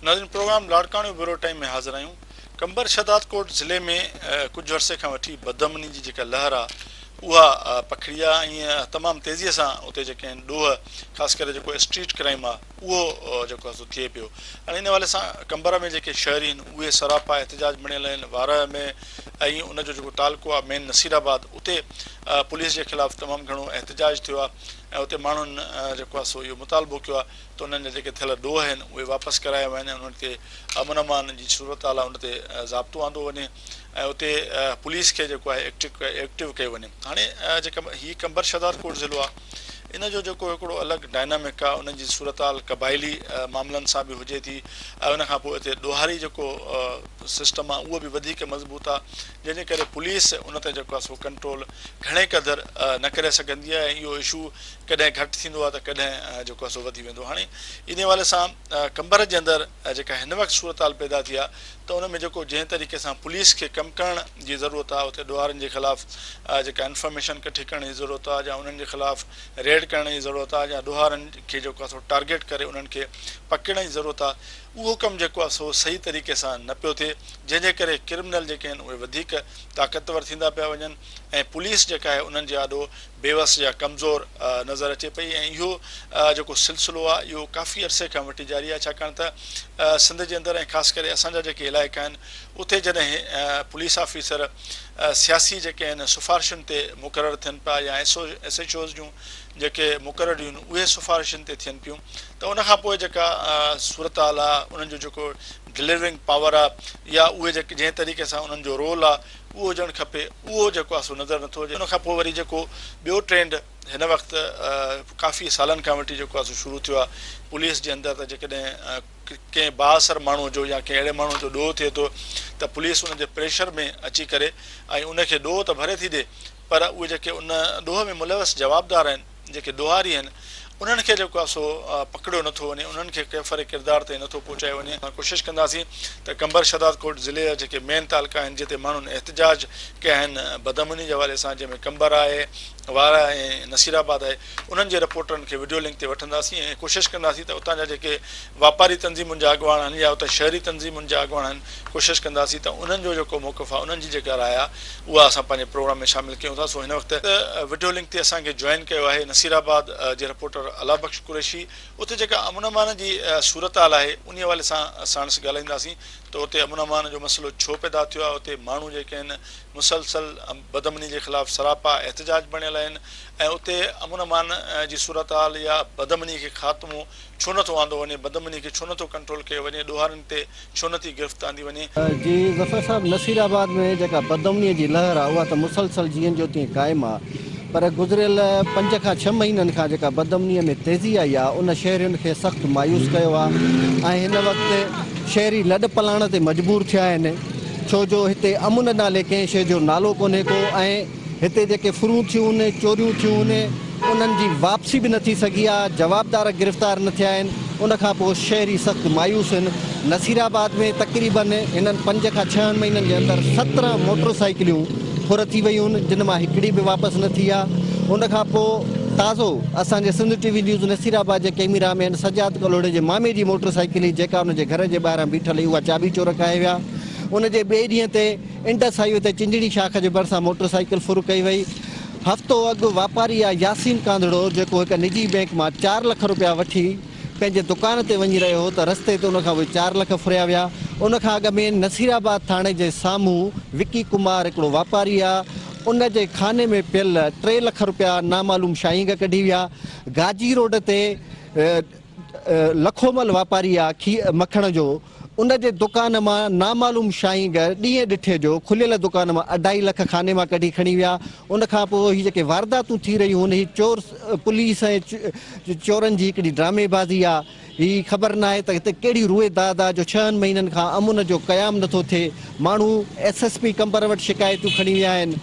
ناظرين programme Larkana bureau time ۾ حاضر آهيون قمبر شهدادڪوٽ ضلعي ۾ ڪجهه عرصي کان وٺي بدامني جي جيڪا لهر آهي اها پکڙي آهي ۽ تمام تيزي سان اتي جيڪي آهن ڏوهه خاص ڪري جيڪو اسٽريٽ ڪرائيم آهي اهو جيڪو آهي سو ٿئي پيو هاڻي ان حوالي سان قمبر ۾ جيڪي شهري آهن اهي سراپا احتجاج بڻيل آهن وارهه ۾ ۽ ان جو جيڪو تعلقو آهي مين نصير آباد اتي پوليس جي خلاف تمام گهڻو احتجاج ٿيو آهي ۽ اتي ماڻهن جيڪو آهي سو اهو مطالبو ڪيو آهي ته انهن جا جيڪي ٿيل ڏوهه آهن اهي واپس ڪرايا وڃن ۽ انهن تي امن امان جي صورتحال آهي ان تي ضابطو آندو وڃي ۽ اتي پوليس کي جيڪو آهي ايڪٽو ڪيو وڃي هاڻي جيڪا هي قمبر شهدادڪوٽ ضلعو آهي ان جو جيڪو هڪڙو الڳ ڊائنامڪ آهي ان جي صورتحال قبائلي معاملن سان به هجي ٿي ۽ ان کان پوء اتي ڏوهاري جيڪو سسٽم آهي اهو به وڌيڪ مضبوط آهي جنهن جي ڪري پوليس ان تي جيڪو آهي سو ڪنٽرول گهڻي قدر نه ڪري سگهندي آهي ۽ اهو اشو ڪڏهن گهٽ ٿيندو آهي ته ڪڏهن جيڪو آهي سو وڌي ويندو آهي. هاڻي انهي حوالي سان قمبر جي اندر جيڪا هن وقت صورتحال پيدا ٿي آهي ته ان ۾ جيڪو جنهن طريقي سان پوليس کي ڪم ڪرڻ جي ضرورت آهي اتي ڏوهارين جي خلاف جيڪا انفارميشن ڪٺي ڪرڻ جي ضرورت آهي يا انهن جي خلاف ريڊ ڪرڻ جي ضرورت آهي يا ڏوهارن کي جيڪو آهي سو ٽارگيٽ ڪري انهن کي پڪڙڻ جي ضرورت آهي اهو ڪم جيڪو آهي سو صحيح طريقي سان نه پيو ٿئي جنهن جي ڪري ڪرمنل جيڪي آهن اهي وڌيڪ طاقتور ٿيندا پيا وڃن ۽ پوليس جيڪا آهي انهن جي آڏو بيوس يا ڪمزور نظر اچي پئي ۽ اهو جيڪو سلسلو آهي اهو ڪافي عرصي کان وٺي جاري آهي ڇاڪاڻ ته سنڌ جي اندر ۽ خاص ڪري اسان جا جيڪي علائقا آهن اتي جڏهن پوليس آفيسر سياسي جيڪي آهن سفارشن تي مقرر ٿين پيا يا ايس ايڇ اوز جون جيڪي مقرريون آهن اهي سفارشن تي ٿين پيون ته ان کان پوء جيڪا صورتحال آهي انهن جو جيڪو ڊليورنگ پاور آهي يا اهي جيڪي جنهن طريقي سان انهن جو رول آهي اهو هجڻ کپي اهو جيڪو آهي سو نظر نٿو اچي ان کان پوء وري جيڪو ٻيو ٽرينڊ هن وقت ڪافي سالن کان وٺي جيڪو آهي سو شروع ٿيو آهي پوليس جي اندر ته جيڪڏهن ڪنهن بااثر ماڻهو جو يا ڪنهن اهڙي ماڻهو جو ڏوهه ٿئي ٿو ته پوليس ان جي پريشر ۾ اچي ڪري ۽ ان کي ڏوهه ته ڀري ٿي ڏي پر اهي جيڪي ان ڏوهه ۾ ملوث جوابدار آهن جيڪي ڏوهاري آهن انهن کي جيڪو آهي سو پڪڙيو نٿو وڃي انهن کي ڪيفر ڪردار تائين نٿو پهچايو وڃي. اسان ڪوشش ڪنداسين ته قمبر شهدادڪوٽ ضلعي جا جيڪي مين تعلقا آهن جتي ماڻهن احتجاج ڪيا آهن بدامني جي حوالي سان جنهن ۾ قمبر آهي وارهه ۽ نصير آباد آهي انهن جي رپورٽرن کي وڊيو لنڪ تي وٺنداسين ۽ ڪوشش ڪنداسين ته اتان جا جيڪي واپاري تنظيمن جا اڳواڻ آهن يا اتي شهري تنظيمن جا اڳواڻ آهن ڪوشش ڪنداسين ته انهن جو جيڪو موقف آهي انهن جي جيڪا راء آهي اها اسان پنهنجي پروگرام ۾ شامل ڪيون ٿا سو هن وقت وڊيو لنڪ تي اسان کي جوائن ڪيو آهي نصير آباد جي رپورٽر الله بخش قريشي اتي جيڪا امن امان جي صورتحال آهي انهي حوالي سان ساڻس ڳالهائينداسين ته اتي امن امان جو مسئلو ڇو پيدا ٿيو آهي اتي ماڻهو جيڪي آهن مسلسل بدامني جي خلاف سراپا احتجاج بڻيل آهن ۽ اتي امن امان جي صورتحال يا بدامني کي خاتمو ڇو نه ٿو آندو وڃي، بدامني کي ڇو نه ٿو ڪنٽرول ڪيو وڃي، ڏوهارين تي ڇو نه ٿي گرفت آندي وڃي. جي ظفر صاحب نصير آباد ۾ جيڪا بدامني جي لهر آ اها ته مسلسل جيئن جو تيئن قائم آ پر گذريل پنج کان ڇهه مهينن کان جيڪا بدامني ۾ تيزي آئي آ ان شهرين کي سخت مايوس ڪيو آ ۽ هن وقت شهري لڏ پلاڻ تي مجبور ٿيا آهن ڇو جو هتي امن نالي ڪنهن شيء جو نالو ڪونهي ڪو ۽ هتي جيڪي ڦرون ٿيون، چوريون ٿيون، انهن جي واپسي به نه ٿي سگهي آهي، جوابدار گرفتار نه ٿيا آهن، ان کان پوء شهري سخت مايوس آهن، نصيرآباد ۾ تقريبن هنن پنج کان ڇهن مهينن جي اندر 17 موٽر سائيڪليون ڦر ٿي ويون آهن، جن مان هڪڙي به واپس نه ٿي آهي، ان کان پوء تازو اسان جي سنڌ ٽي وي نيوز نصيرآباد جي ڪئميرا مين سجاد ڪلهوڙي جي مامي جي موٽر سائيڪل هئي جيڪا ان جي گهر جي ٻاهران بيٺل هئي اها چاٻي چور ڪاهي ويا، ان جي ٻئي ڏينهن تي. انڊس هائي وي تي چنجڻي شاخ جي ڀرسان موٽر سائيڪل ڦر ڪئي وئي. هفتو اڳ واپاري آ ياسين ڪانڌڙو جيڪو هڪ نجي بئنڪ مان چار لک روپيا وٺي پنهنجي دڪان تي وڃي رهيو هو ته رستي تي ان کان اهي چار لک ڦريا ويا. ان کان اڳ ۾ نصير آباد ٿاڻي جي سامهون وڪي ڪمار هڪڙو واپاري آ ان جي خاني ۾ پيل ٽي لک روپيا نامعلوم شاهينگ ڪڍي ويا. گاجي روڊ تي لکومل واپاري آ مکڻ جو ان جي دڪان مان نامعلوم شاهينگ ڏينهن ڏٺي جو کليل دڪان مان اڍائي لک خاني مان ڪڍي کڻي ويا. ان کان پوء هي جيڪي وارداتون ٿي رهيون هن هي چور پوليس ۽ چورن جي هڪڙي ڊرامي بازي آ. هي خبر ناهي ته هتي ڪهڙي روئداد آ جو ڇهن مهينن کان امن جو قيام نٿو ٿئي. ماڻهو ايس ايس پي قمبر وٽ شڪايتون کڻي ويا آهن،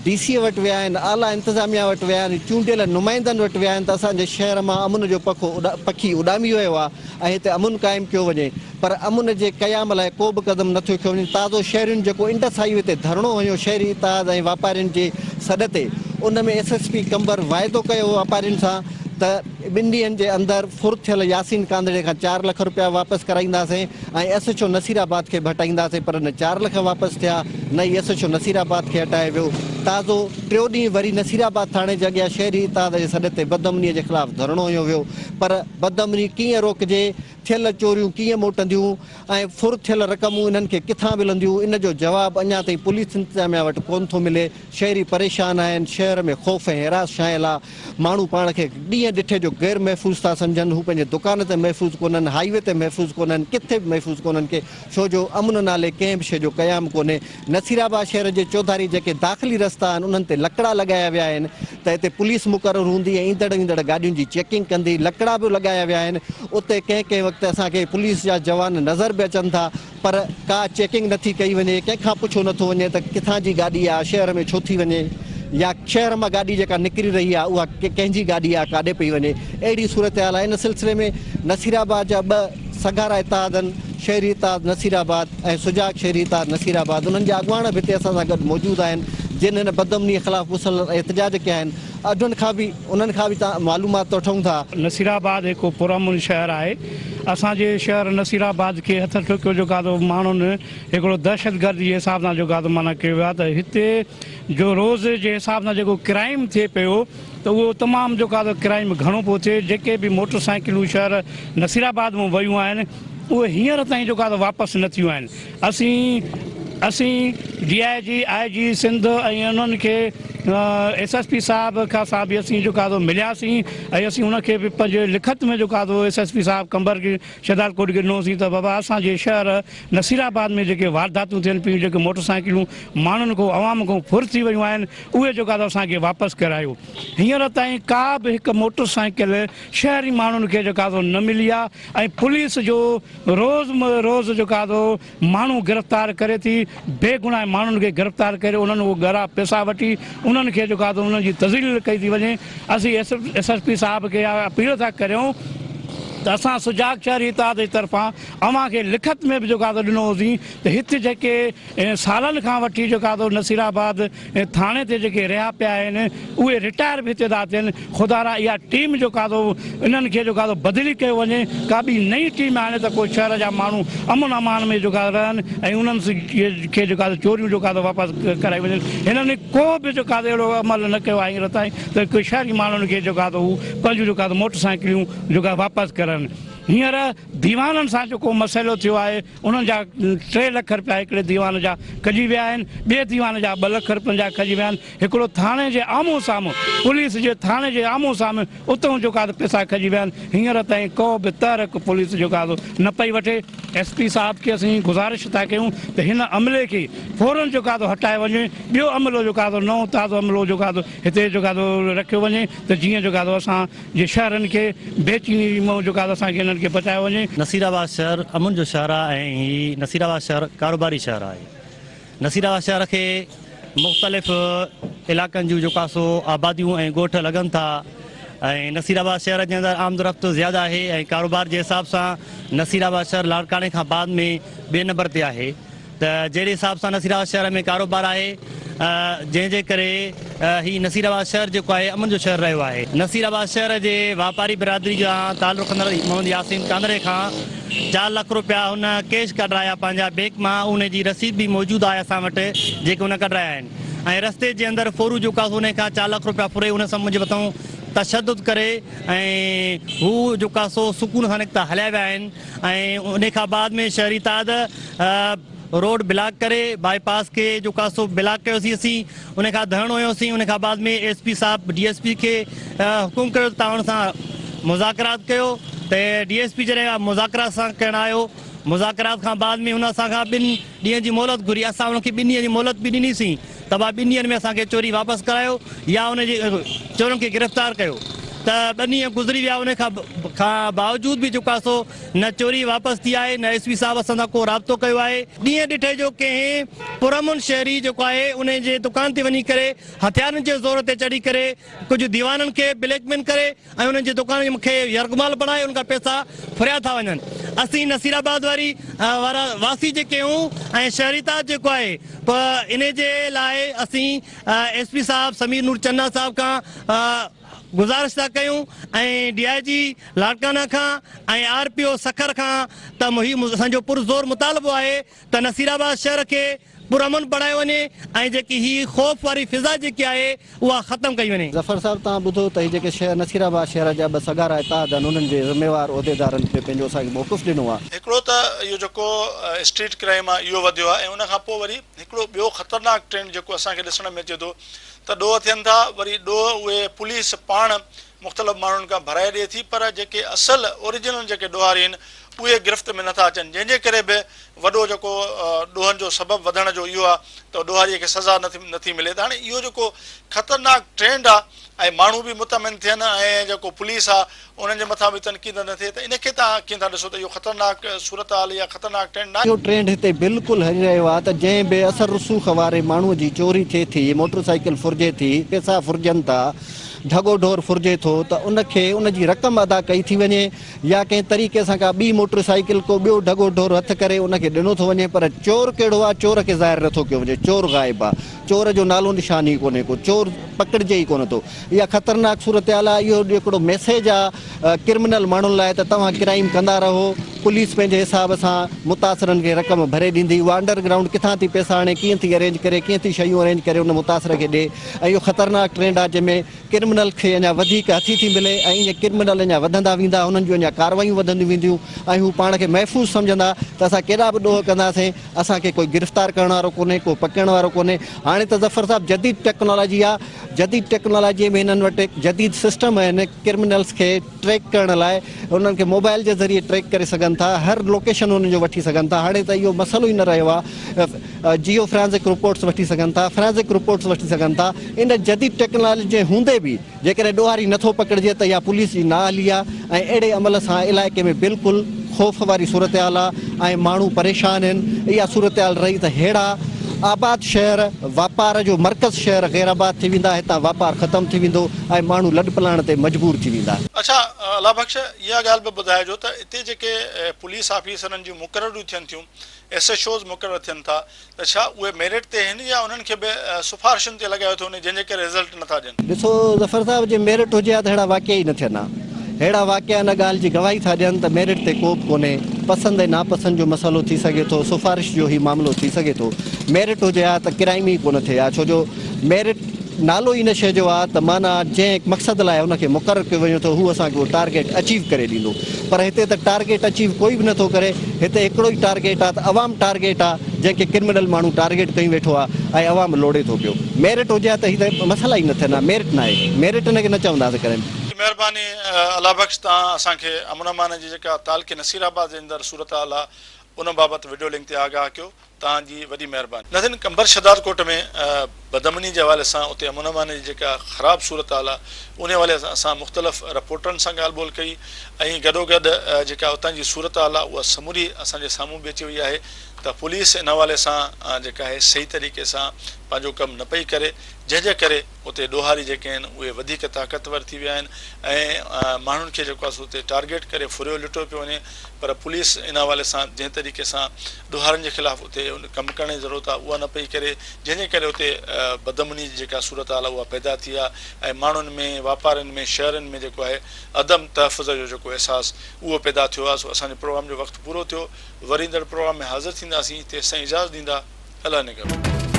ڊي سي وٽ ويا آهن، اعليٰ انتظاميا وٽ ويا آهن، چونڊيل نمائندن وٽ ويا آهن ته اسان جي شهر مان امن جو پکو پکي اڏامي ويو آ. ۽ هتي امن قائم ڪيو وڃي پر امن جي قيام لاء ڪو به قدم نه ٿيو کنيو وڃي تازو شهرين جيڪو انڊس هائي وي تي ڌرڻو هنيو شهري اتحاد ۽ واپارين جي سڏ تي ان ۾ ايس ايس پي قمبر واعدو ڪيو واپارين سان ته ٻن ڏينهن جي اندر ڦر ٿيل ياسين ڪانڌڙي کان چار لک رپيا واپس ڪرائينداسين ۽ ايس ايڇ او نصيرآباد کي به هٽائينداسين پر نه چار لک واپس ٿيا نه ئي ايس ايڇ او نصيرآباد کي هٽايو ويو. تازو ٽيو ڏينهن وري نصيرآباد ٿاڻي جي اڳيان شهري اتحاد جي سڏ تي بدامني جي خلاف ڌرڻو هنيو ويو پر بدامني ڪيئن روڪجي، ٿيل چوريون ڪيئن موٽنديون ۽ ڦر ٿيل رقمون انهن کي ڪٿان ملنديون ان جو جواب اڃا تائين پوليس انتظاميا وٽ ڪونه ٿو ملي. شهري پريشان آهن، شهر ۾ خوف ۽ هراس ڇانيل آ، ماڻهو پاڻ کي ڏينهن ڏٺي جو غير محفوظ ٿا سمجهن، هو پنهنجي دڪان تي محفوظ ڪونهن، هائي وي تي محفوظ ڪونهن، ڪٿي به محفوظ ڪونهن ڪي ڇو جو امن نالي ڪنهن به شيء جو قيام ڪونهي، نصيرآباد شهر جي چوڌاري جيڪي داخلي رستا آهن انهن تي لڪڙا لڳايا ويا آهن ته اتي پوليس مقرر هوندي ۽ ايندڙ ويندڙ گاڏين جي چيڪنگ ڪندي، لڪڙا به لڳايا ويا آهن، اتي ڪنهن ڪنهن وقت اسان کي پوليس جا جوان نظر به اچن ٿا. پر ڪا چيڪنگ نٿي ڪئي وڃي، ڪنهن کان پڇيو نٿو وڃي ته ڪٿان جي گاڏي آ، شهر ۾ ڇو ٿي وڃي يا شهر مان گاڏي جيڪا نڪري رهي آ اها ڪنهن جي گاڏي آ، ڪاڏي پئي وڃي، اهڙي صورتحال آ، ان سلسلي ۾ نصيرآباد جا ٻه سگهارا اتحادن شهري اتحاد نصيرآباد ۽ سجاڳ شهري اتحاد نصيرآباد انهن جا اڳواڻ به هتي اسان سان گڏ موجود آهن جن هن بدامني خلاف مسلسل احتجاج ڪيا آهن اڍن کان به انهن کان به معلومات وٺون ٿا. نصيرآباد هڪ پرامن شهر آهي. اسان جي شهر نصيرآباد کي هٿ ٺوڪيو جيڪو آهي ماڻهن هڪڙو دهشتگرد جي حساب سان جيڪو آهي معنيٰ ڪيو ويو آهي ته هتي جو روز جي حساب سان جيڪو ڪرائيم ٿئي پيو ته اهو تمام جيڪو آهي ڪرائيم گهڻو پيو ٿئي جيڪي به موٽر سائيڪلون شهر نصيرآباد مان ويون آهن اهي هينئر تائين جيڪو آهي واپس نه ٿيون آهن. اسين اسين D I G, I G Sindh ۽ انهن کي ايس ايس پي صاحب کان سان به اسين جيڪو آهي ملياسين ۽ اسين ان کي به پنهنجي لکت ۾ جيڪو آهي ايس ايس پي صاحب قمبر شهدادڪوٽ کي ڏنوسين ته بابا اسان جي شهر نصير آباد ۾ جيڪي وارداتون ٿين پيون جيڪي موٽر سائيڪلون ماڻهن کان عوام کان ڦر ٿي ويون آهن اهي جيڪو آهي اسان کي واپس ڪرايو هينئر تائين ڪا به هڪ موٽر سائيڪل شهري ماڻهن کي جيڪو آهي نه ملي آهي ۽ پوليس جو روز روز جيڪو آهي سو ماڻهو گرفتار ڪري ٿي، بيگناهه ماڻهن کي گرفتار ڪري انهن کان ڳرا پئسا وٺي انهن کي جيڪو آهي سو انهن جي تذليل ڪئي ٿي وڃي. اسين ايس ايس پي صاحب کي اها اپيل ٿا ڪريون ته اسان سجاڳ شهري اتحاد جي طرفان اوهان کي لکت ۾ به جيڪو آهي سو ڏنو هوسين ته هت جيڪي سالن کان وٺي جيڪو آهي سو نصير آباد ٿاڻي تي جيڪي رهيا پيا آهن اهي رٽائر به هتي ٿا ٿين خدارا اها ٽيم جيڪو آهي سو انهن کي جيڪو آهي سو بدلي ڪيو وڃي ڪا ٻي نئين ٽيم آڻي ته ڪو شهر جا ماڻهو امن امان ۾ جيڪو آهي رهن ۽ انهن کي جيڪو آهي سو چوريون جيڪو آهي سو واپس ڪرائي وڃن هنن ڪو به جيڪو آهي سو اهڙو عمل نه ڪيو آهي هينئر تائين ته ڪو شهري ماڻهن کي جيڪو آهي سو هو پنهنجون جيڪو آهي سو موٽر سائيڪليون جيڪو آهي واپس ڪرن هينئر ديوانن سان جيڪو مسئلو ٿيو آهي انهن جا ٽي لک رپيا هڪڙي ديوان جا کڄي ويا آهن، ٻئي ديوان جا ٻه لک رپين جا کڄي ويا آهن، هڪڙو ٿاڻي جي آمهون سامهون پوليس جي ٿاڻي جي آمهون سامهون اتئون جيڪو آهي ته پئسا کڄي ويا آهن، هينئر تائين ڪو به تحرڪ پوليس جيڪو آهي سو نه پئي وٺي. ايس پي صاحب کي اسين گذارش ٿا ڪيون ته هن عملي کي فورن جيڪو آهي سو هٽايو وڃي، ٻيو عملو جيڪو آهي سو نئون تازو عملو جيڪو آهي سو هتي جيڪو آهي سو رکيو وڃي ته جيئن جيڪو آهي سو اسان جي شهرن کي بيچيني مان جيڪو آهي اسان کي انهن کي بچايو وڃي. نصير آباد شهر امن جو شهر آهي ۽ هي نصير آباد شهر ڪاروباري شهر آهي. نصير آباد شهر کي مختلف علائقن جون جيڪو آهي سو آباديون ۽ ڳوٺ لڳن ٿا ۽ نصير آباد شهر جي اندر آمد رفت زياده آهي ۽ ڪاروبار جي حساب سان نصير آباد شهر لاڙڪاڻي کان بعد ۾ ٻئي نمبر تي آهي. ته جهڙي حساب سان نصير آباد شهر ۾ ڪاروبار آهي جنهن جي ڪري هي نصير آباد شهر جيڪو آهي امن جو شهر رهيو آهي. نصير آباد شهر جي واپاري برادري سان تعلق رکندڙ محمد ياسين ڪانڌڙي کان چار لک روپيا هن ڪيش ڪڍرايا پنهنجا بينڪ مان ان جي رسيد به موجود آهي اسان وٽ جيڪي هن ڪڍرايا آهن ۽ رستي جي اندر ڦورو جيڪو آهي سو ان کان چار لک روپيا ڦري ان سان منهنجي مٿان تشدد ڪري ۽ هو جيڪو آهي سو سڪون سان نڪتا هليا ويا آهن ۽ ان کان بعد ۾ شهري اتحاد روڊ بلاڪ ڪري بائي پاس کي جو ڪاسو بلاڪ ڪيوسين اسين ان کان ڌرڻو هنيوسين ان کان بعد ۾ ايس پي صاحب ڊي ايس پي کي حڪم ڪيو ته توهان ان سان مذاڪرات ڪيو ته ڊي ايس پي جڏهن مذاڪرات سان ڪرڻ آيو مذاڪرات کان بعد ۾ هن اسان کان ٻن ڏينهن جي مهلت گهري اسان ان کي ٻن ڏينهن جي مهلت به ڏني سين ته ڀاء ٻن ڏينهن ۾ اسان کي چوري واپس ڪرايو يا ان جي چورن کي گرفتار ڪيو ته ٻه ڏينهن گذري ويا ان کان کان باوجود به جيڪو آهي سو نه چوري واپس ٿي آهي نه ايس پي صاحب اسان سان ڪو رابطو ڪيو آهي. ڏينهن ڏٺي جو ڪنهن پرامن شهري جيڪو آهي ان جي دڪان تي وڃي ڪري هٿيارن جي زور تي چڙهي ڪري ڪجهه ديوانن کي بليڪ مين ڪري ۽ انهن جي دڪان کي يرغمال بڻائي ان کان پئسا ڦريا ٿا وڃن. اسين نصير آباد واري وارا واسي جيڪي آهيون ۽ شهري تاج جيڪو آهي پ انهي جي لاء اسين ايس پي صاحب سمير نور چنا صاحب کان گذارش ٿا ڪيون ۽ ڊي I جي لاڙڪاڻا کان ۽ آر پي او سکر کان ته هي اسان جو پرزور مطالبو آهي ته نصيرآباد شهر کي پرامن بڻايو وڃي ۽ جيڪي هي خوف واري فضا جيڪي آهي اها ختم ڪئي وڃي. ظفر صاحب توهان ٻڌو ته هي جيڪي شهر نصيرآباد شهر جا ٻه سگهارا اتحاد آهن انهن جي ذميوار عهديدارن به پنهنجو اسان کي موقف ڏنو آهي. هڪڙو ته اهو جيڪو اسٽريٽ ڪرائيم آهي اهو وڌيو آهي ۽ ان کان پوء وري هڪڙو ٻيو خطرناڪ ٽرينڊ جيڪو اسان کي ڏسڻ ۾ اچي ٿو ته ڏوهه ٿين ٿا وري ڏوهه اهي پوليس پاڻ مختلف ماڻهن کان ڀرائي ڏئي ٿي پر جيڪي اصل اوريجنل جيڪي ڏوهاري آهن اهي گرفت ۾ نٿا اچن جنهن جي ڪري به وڏو جيڪو ڏوهن جو سبب وڌڻ جو اهو آهي ته ڏوهاري کي سزا نٿي ملي ته هاڻي اهو جيڪو خطرناڪ ٽرينڊ آهي ۽ ماڻهو به مطمئن ٿين ۽ جيڪو پوليس آهي انهن جي مٿان به تنقيد نه ٿئي ته ان کي توهان ڪيئن ٿا ڏسو ته اهو خطرناڪ صورتحال يا خطرناڪ ٽرينڊ ناهي؟ اهو ٽرينڊ هتي بلڪل هلي رهيو آهي ته جنهن به اثر رسوخ واري ماڻهو جي چوري ٿئي ٿي، موٽر سائيڪل ڦرجي ٿي، پئسا ڦرجن ٿا، ڍڳو ڍور ڦرجي ٿو ته ان کي ان جي رقم ادا ڪئي ٿي وڃي يا ڪنهن طريقي سان ڪا ٻي موٽر سائيڪل ڪو ٻيو ڍڳو ڍور هٿ ڪري ان کي ڏنو ٿو وڃي پر چور ڪهڙو آهي چور کي ظاهر نٿو ڪيو وڃي چور غائب آهي چور جو نالو نشان ئي ڪونهي ڪو چور پڪڙجي ئي ڪونه ٿو اها خطرناڪ صورتحال آهي اهو هڪڙو ميسيج آهي ڪرمنل ماڻهن لاء ته توهان ڪرائيم ڪندا رهو پوليس پنهنجي حساب سان متاثرن کي رقم ڀري ڏيندي اها انڊر گرائونڊ ڪٿان ٿي پئسا آڻي ڪيئن ٿي ارينج ڪري ڪيئن ٿي شيون ارينج ڪري ان متاثر کي ڏي ۽ اهو خطرناڪ ٽرينڊ آهي جنهن ۾ ڪرمنل کي اڃا وڌيڪ هٿي ٿي ملي ۽ ائين ڪرمنل اڃا وڌندا ويندا انهن جون اڃا ڪارروايون وڌنديون وينديون ۽ هو پاڻ کي محفوظ سمجهندا ته اسان ڪيڏا به ڏوهه ڪنداسين اسان کي ڪوئي گرفتار ڪرڻ وارو ڪونهي ڪو پڪڙڻ وارو ڪونهي هاڻي ته ظفر صاحب جديد ٽيڪنالاجي آهي جديد ٽيڪنالاجي ۾ هنن وٽ جديد سسٽم آهن ڪرمنلز کي ٽريڪ ڪرڻ لاء انهن کي موبائل جي ذريعي ٽريڪ ڪري سگهن ٿا هر لوڪيشن انهن جو وٺي سگهن ٿا هاڻي ته اهو مسئلو ئي نه رهيو آهي جيو فرانزڪ رپورٽس وٺي سگهن ٿا فرانزڪ رپورٽس وٺي سگهن ٿا ان جديد ٽيڪنالاجي جي هوندي به جيڪڏهن ڏوهاري نٿو پڪڙجي ته اها پوليس جي نااهلي آهي ۽ اهڙي عمل سان علائقي ۾ بلڪل خوف واري صورتحال آهي ۽ ماڻهو پريشان آهن اها صورتحال رهي ته ههڙا آباد شهر واپار جو مرڪز شهر غير آباد ٿي ويندا هتان واپار ختم ٿي ويندو ۽ ماڻهو لڏپلاڻ تي مجبور ٿي ويندا. اڇا الله بخش اها ڳالهه به ٻڌائجو ته اتي جيڪي پوليس آفيسرن جون مقرريون ٿين ٿيون ايس ايڇ اوز مقرر ٿين ٿا ته ڇا اهي ميرٽ تي آهن يا انهن کي به سفارشن تي لڳايو ٿو وڃي جنهن جي ڪري رزلٽ نٿا ڏين. ڏسو ظفر صاحب جي ميرٽ هجي ها ته اهڙا واقعا ئي نه ٿين ها. اهڙا واقعا ان ڳالهه جي گواهي ٿا ڏين ته ميرٽ تي ڪو به ڪونهي، پسند ۽ ناپسند جو مسئلو ٿي سگهي ٿو، سفارش جو هي معاملو ٿي سگهي ٿو. ميرٽ هجي ها ته ڪرائيم ئي ڪونه ٿئي ها ڇو جو ميرٽ نالو ئي ان شيء جو آهي ته معنيٰ جنهن مقصد لاء ان کي مقرر ڪيو وڃي ٿو هو اسان کي اهو ٽارگيٽ اچيو ڪري ڏيندو پر هتي ته ٽارگيٽ اچيو ڪوئي به نٿو ڪري هتي هڪڙو ئي ٽارگيٽ آهي ته عوام ٽارگيٽ آهي جنهن کي ڪرمنل ماڻهو ٽارگيٽ ڪيون ويٺو آهي ۽ عوام لوڙي ٿو پيو ميرٽ هجي ها ته هي ته مسئلا ئي نه ٿين ها ميرٽ ناهي ميرٽ ان کي نه چونداسين ڪڏهن به. مهرباني الله بخش توهان اسان کي امن امان جي جيڪا تعلقي نصير آباد جي اندر صورتحال آ ان بابت وڊيو لنڪ تي آگاهه ڪيو توهان جي وڏي مهرباني. ناظرين قمبر شهدادڪوٽ ۾ بدامني جي حوالي سان اتي امن امان جي جيڪا خراب صورتحال آ انهي حوالي سان اسان مختلف رپورٽرن سان ڳالهه ٻولهه ڪئي ۽ گڏوگڏ جيڪا اتان جي صورتحال آ اها سموري اسان جي سامهون به اچي وئي آهي ته پوليس ان حوالي سان جيڪا آهي صحيح طريقي سان پنهنجو ڪم نه پئي ڪري جنهن جي ڪري اتي ڏوهاري جيڪي آهن اهي وڌيڪ طاقتور ٿي ويا آهن ۽ ماڻهن کي جيڪو آهي سو اتي ٽارگيٽ ڪري ڦريو لٽيو پيو وڃي پر پوليس ان حوالي سان جنهن طريقي سان ڏوهارين جي خلاف اتي ڪم ڪرڻ جي ضرورت آهي اها نه پئي ڪري جنهن جي ڪري اتي بدامني جي جيڪا صورتحال آهي اها پيدا ٿي آهي ۽ ماڻهن ۾ واپارين ۾ شهرين ۾ جيڪو آهي عدم تحفظ جو جيڪو احساس اهو پيدا ٿيو آهي سو اسان جي پروگرام جو وقت پورو ٿيو وري ايندڙ پروگرام ۾ حاضر ٿينداسين تيستائين اجازت ڏيندا الله نگهبان.